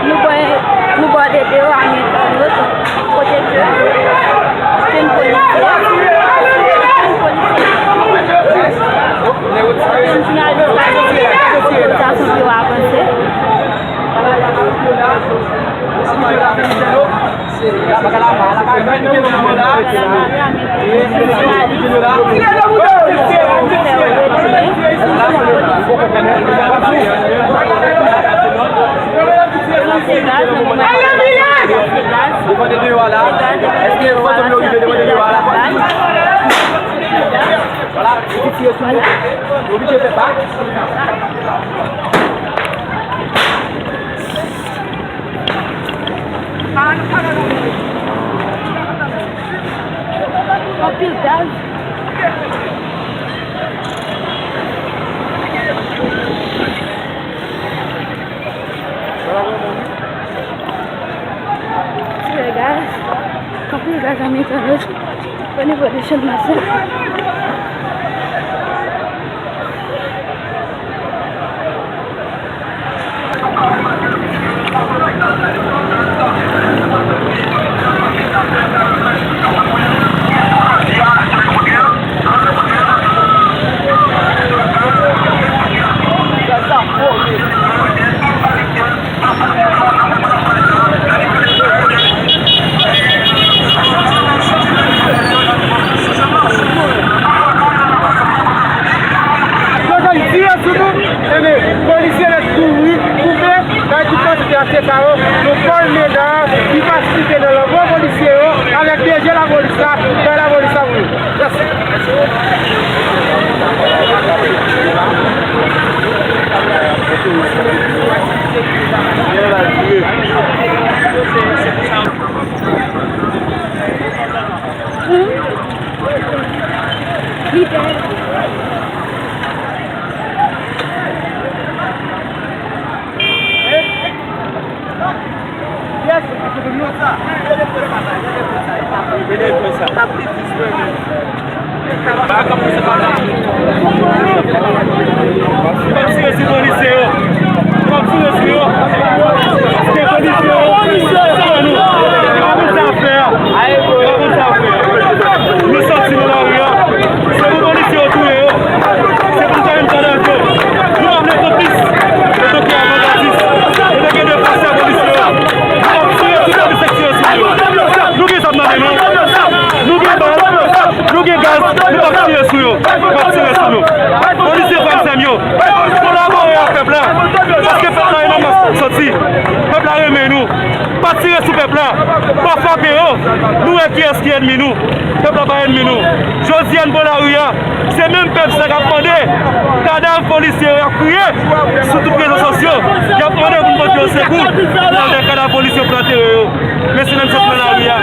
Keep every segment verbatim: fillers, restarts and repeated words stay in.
Nou bò, nou bò de deyò a mitan nou, kote ke jèn polisye, jèn polisye, jèn jounalis la, popilasyon ki yo avanse. Anpil gaz. Tire gaz. Anpil gaz an mitan yo. O nivo de Channmas la. Yo jwenn tire sou nou, enben, polisye nèt kouri, koupe, bay tout kantite akseswa yo, nou fòme da ki pasifike nan lanmò polisye yo, avèk D G lapolis la, bay lapolis la pou nou. Mèsi. Tire sou nou. Polisye, frè m, sè m yo, kolabore ak pèp la. Paske pèp la e nan mas pou l soti. Pèp la renmen nou. Pa tire sou pèp la. Pa frape yo. Nou wè kiyès ki ènmi nou. Pèp la pa ènmi nou. Jodi a, n pran lari a. Se menm pèp sa k ap mande kadav polisye yo, y ap kriye sou tout rezo sosyo. Y ap mande pou n pote yo sekou. Pou n anlè kadav polisye yo, pou n antere yo. Mesye, menm sot nan lari a.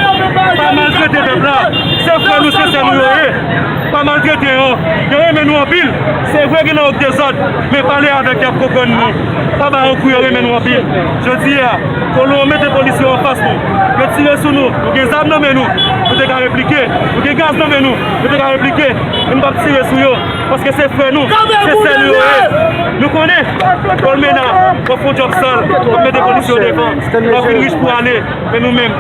Pa maltrete pèp la. Se frè nou, se sè nou yo ye. Pa maltrete yo. Yo renmen nou anpil. Se vre gen nan yo k dezòd, men pale avèk y ap konprann nou. Pa ba yo kou, yo renmen nou anpil. Jodi a, kolon yo mete polisye yo anfas nou. Yo tire sou nou. Nou gen zam nan men nou. Nou te ka replike. Nou gen gaz nan men nou. Nou te ka replike. Men nou p ap tire sou yo. Paske se frè nou. Se sè nou yo ye. Nou konnen. Kolmena, w ap fè yon djòb sal. W ap mete polisye yo devan. W ap vin rich pou ale. Men nou menm,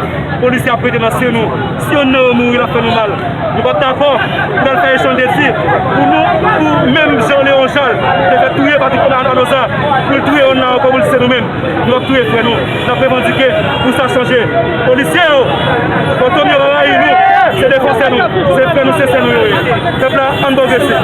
polisye ap rete nan syen nou. Si yonn nan yo mouri, l ap fè nou mal. Nou p ap dakò pou l al fè echanj de tir pou nou, pou menm jan Leon Jal te fè touye Patrick Aloza, pou l touye yonn nan yo ankò, pou l tire nou menm. Nou p ap touye frè nou. N ap revandike pou sa chanje. Polisye yo, fantom yo pa rayi nou. Se defansè nou. Se frè nou, se sè nou yo ye. Pèp la, ann pwogrese.